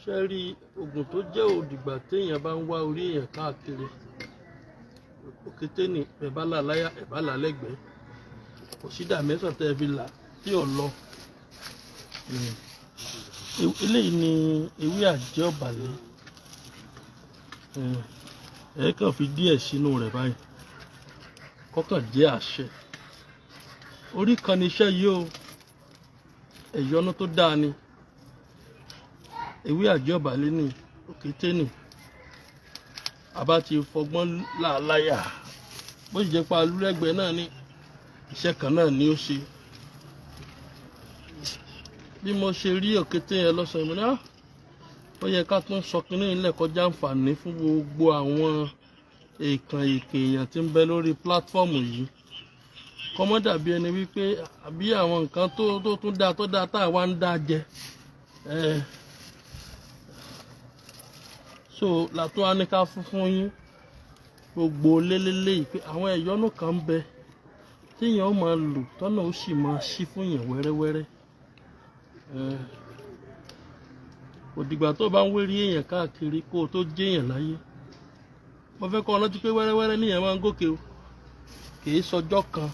Ṣé rí oògùn tó jẹ́ òdìgbà téèyàn bá ń wá orí èèyàn káàkiri? Òkété ní ẹ̀bá là láyà, ẹ̀bá là lẹ́gbẹ̀ẹ́. Kò sí dà mẹ́sàn tẹ́ ẹ fi là tí ò lọ. Eléyìí ni ewé àjẹ́ ọ̀bàlẹ̀. Ẹ kàn fi díẹ̀ sínú rẹ̀ báyìí. Kọ́kàn jẹ́ àṣẹ. Orí kan ni iṣẹ́ yìí o. Ẹ̀yọ́nú tó dáa ni. Ewé àjẹ́ ọ̀bàlẹ̀ ni òkété ni. A bá ti fọgbọ́n là láyà. Bó sì jẹ́ pé alúlẹ̀gbẹ́ náà ni, iṣẹ́ kan náà ni ó ṣe. Bí mo ṣe rí òkété yẹn lọ́sàn-án, mo ní, "Ah, ó yẹ ká tún sọ kínní ilẹ̀ kọjá àǹfààní fún gbogbo àwọn èèkàn èèkàn èèyàn tí ń bẹ lórí pílátífọ́ọ̀mù yìí." Kọ́ mọ́ dàbí ẹni wípé àbí àwọn nǹkan tó tún dáa tó dáa tá àwa ń dá jẹ. So làtún á ní ká fún yín gbogbo lélélé yìí pé àwọn ẹ̀yọ́nú kan ń bẹ téèyàn ó máa lò tọ́nà ó sì máa ṣí fún yàn wẹ́rẹ́wẹ́rẹ́. Kò dìgbà tó bá ń wérí èèyàn káàkiri kó o tó jéèyàn láyé. Mo fẹ́ kọ́ ọ rántí pé wẹ́rẹ́wẹ́rẹ́ níyàn máa ń gòkè o. Kì í sọjọ́ kan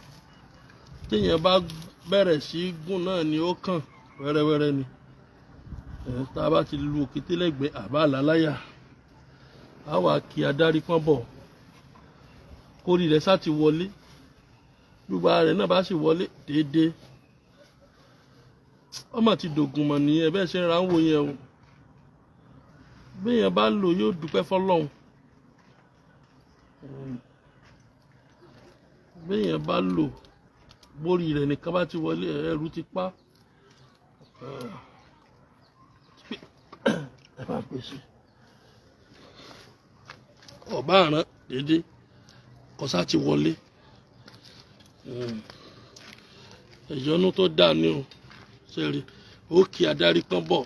téèyàn bá bẹ̀rẹ̀ sí í gùn náà ni ó kàn wẹ́rẹ́wẹ́rẹ́ ni. Tá a bá ti lu òkété lẹ́gbẹ̀ẹ́ àbá àláláyà, á wà kí adarí pọ́n bọ̀. Kórìí rẹ̀ sá ti wọlé. Gbogbo ara rẹ̀ náà bá sì wọlé déédéé. Ọmọ ti dògùn mọ̀ nìyẹn bẹ́ẹ̀ ṣe ń ra ń wo yẹn o. Béèyàn bá lò yóò dúpẹ́ f'Ọlọ́run. Béèyàn bá lò bórí rẹ̀ nìkan bá ti wọlé, ẹrù ti pa. Ẹ bá pèsè. Ọ̀bá àrán déédéé. Kọ́sá ti wọlé. Ẹ̀yọ́nú tó dáa ni o. Ṣé rí? Ó kí adarí kan bọ̀.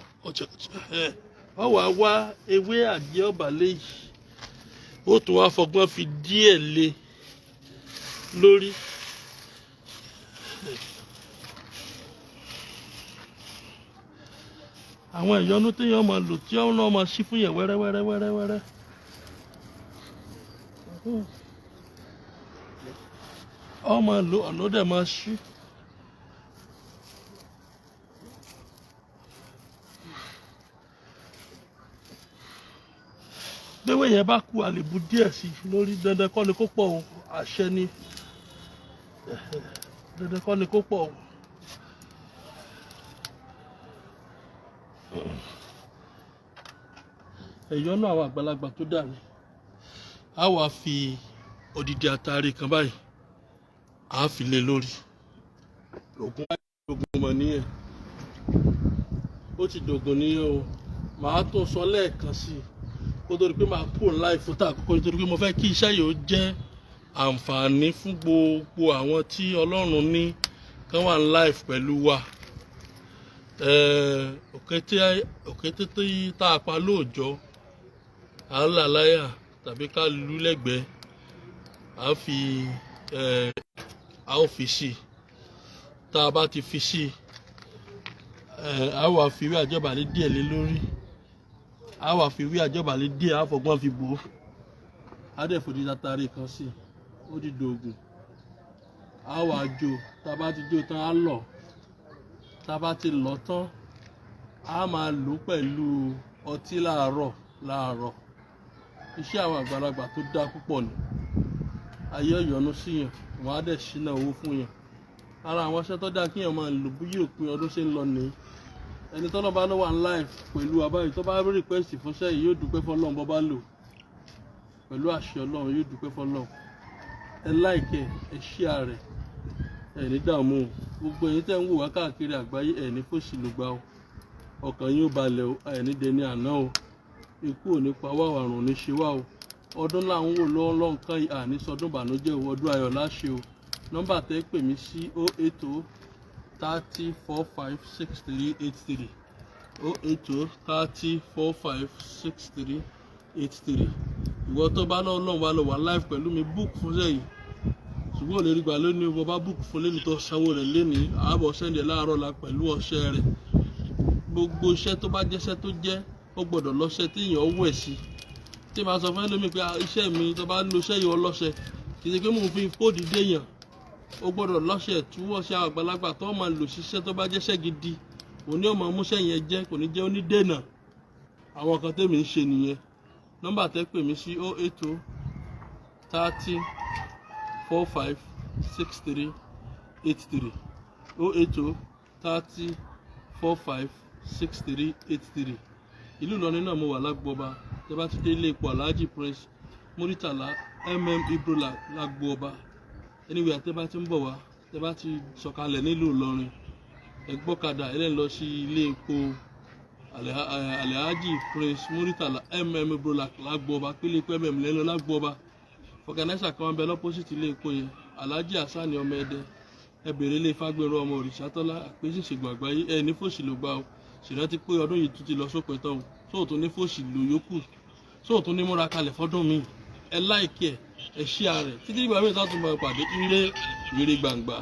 Ọ wá wá ewé àjẹ́ ọ̀bàlẹ̀ yìí. Ó tún wá fọgbọ́n fi díẹ̀ lé lórí. Àwọn ẹ̀yọ́nú téèyàn máa lò tí ọ̀nà máa ṣí fún yẹn wẹ́rẹ́ wẹ́rẹ́ wẹ́rẹ́ wẹ́rẹ́. Ọ máa lò ọ̀nà ó dẹ̀ máa ṣí. Béwé yẹn bá kú àlèbù díẹ̀ sí i lórí, dandan kọ́ ni kó pọ̀ o, àṣẹ ni. Dandan kọ́ ni kó pọ̀ o. Ẹ̀yọ́nú àwọn àgbàlagbà tó dà ní. A wá fi odidi atare kan báyìí, a fi lé lórí. Ògùn ògùn mọ̀ nìyẹn. Ó ti dògùn nìyẹn o. Màá tún sọ lẹ́ẹ̀kan sí i kó tó di pé màá kúrò láì fún tàkókò, nítorí pé mo fẹ́ kí iṣẹ́ yìí ó jẹ́ àǹfààní fún gbogbo àwọn tí Ọlọ́run ní kán wà ní life pẹ̀lú wa. Òkété tí tá a pa lóòjọ́, à ń là láyà tàbí ká lú lẹ́gbẹ̀ẹ́, à ń fi, a ó fi sí i. Tá a bá ti fi sí i, a wà fi ewé àjọbàlẹ̀ díẹ̀ lé lórí. A wà fi ewé àjọbàlẹ̀ díẹ̀, a fọgbọ́n fi bò ó. A dẹ̀ fòdì atare kan sí i, ó di dògùn. A wà jó, tá a bá ti jó tán, a lọ̀. Tá a bá ti lọ̀ tán, a máa lò ó pẹ̀lú ọtí láàárọ̀ láàárọ̀. Iṣẹ́ àwọn àgbàlagbà tó dáa púpọ̀ ni. Ayé ọ̀yọ́nú sí yàn, wọ́n á dẹ̀ ṣíná owó fún yàn. Ara àwọn iṣẹ́ tó dáa kí èèyàn máa lò bí òpin ọdún ṣe ń lọ nìyí. Ẹni tọ́lọ́ bá lọ wà ní live pẹ̀lú wa báyìí tó bá rí request fún iṣẹ́ yìí yóò dúpẹ́ f'Ọlọ́run bó bá lò. Pẹ̀lú àṣẹ Ọlọ́run yóò dúpẹ́ f'Ọlọ́run. Ẹ like ẹ, ẹ share rẹ̀, ẹ ní dààmú o. Gbogbo ẹ̀yin tí ẹ̀ ń wò wá káàkiri àgbáyé, ẹ ní fòṣì lògbà o. Ọkàn yín ó balẹ̀ o, ẹ ní dẹni àná o. Ikú ò ní pa wá, àrùn ò ní ṣe wá o. Ọdún là ń wò lọ́wọ́ lọ́nkán yìí, àní sọdún ìbànújẹ́ o, ọdún ayọ̀ láṣẹ o. Nọ́mbà tẹ́ pè mí sí 080 30 45 63 83. 080 30 45 63 83. Ìwọ tó bá lọ́wọ́ lọ́wọ́ wá lọ wà live pẹ̀lú mi, book fún iṣẹ́ yìí. Ṣùgbọ́n ò lè rí gbà lónìí o, bó bá book fún lẹ́ni tó sanwó rẹ̀ lénìí, ààbọ̀ send ẹ̀ láàárọ̀ la pẹ̀lú ọṣẹ rẹ̀. Gbogbo iṣẹ́ tó bá jẹ́ iṣẹ́ tó jẹ́ Ó gbọ́dọ̀ lọ́ṣẹ tí èèyàn wẹ̀ sí. Tí màá sọ fún ẹlòmíì pé, "Ah, iṣẹ́ mi, tó bá lo iṣẹ́ yìí, ọlọ́ṣẹ," kì í ṣe pé mò ń fi kóòdù déèyàn. Ó gbọ́dọ̀ lọ́ṣẹ túwọ́ ṣe àwọn àgbàlagbà tó máa lò ṣiṣẹ́. Tó bá jẹ́ṣẹ́ gidi, òní ò máa múṣẹ́ yẹn jẹ́, kò ní jẹ́ onídènà. Àwọn kan tèmi ń ṣe nìyẹn. Nọ́mbà tẹ́ pè mí sí: 080 30 45 63 83, 080 30 45 63 83. Ìlú Ìlọrin náà mo wà, lágbóọba. Tẹ́ bá ti dé ilé epo Alhaji Prince Muritala Ibro lágbóọba, anyway, tẹ́ bá ti ń bọ̀ wá, tẹ́ bá ti sọ̀kalẹ̀ nílùú Ìlọrin, ẹ gbọ́kadà ẹ lọ sí ilé epo Alhaji Prince Muritala Ibro lágbóọba, pélé epo lẹ́nu lágbóọba. Fọkànẹ́sà kan bẹ l'opposite ilé epo yẹn, Alhaji Hasan ọmọ Ẹdẹ. Ẹ bèrè ilé Fagbèrò ọmọ Òrìṣàtọ́lá, àpèsè ìṣègùn àgbáyé. Ẹ ní fòsì ló gbà ó. Ṣèrántí pé ọdún yìí tún ti lọ sópin tán o. Sóòtún ní fòsì lò yókù, sóòtún ní múra kalẹ̀ fọ́dún míì. Ẹ like ẹ, ẹ share rẹ̀ títí ìgbà míì tá a tún máa pàdé. Ire ire gbàngbà.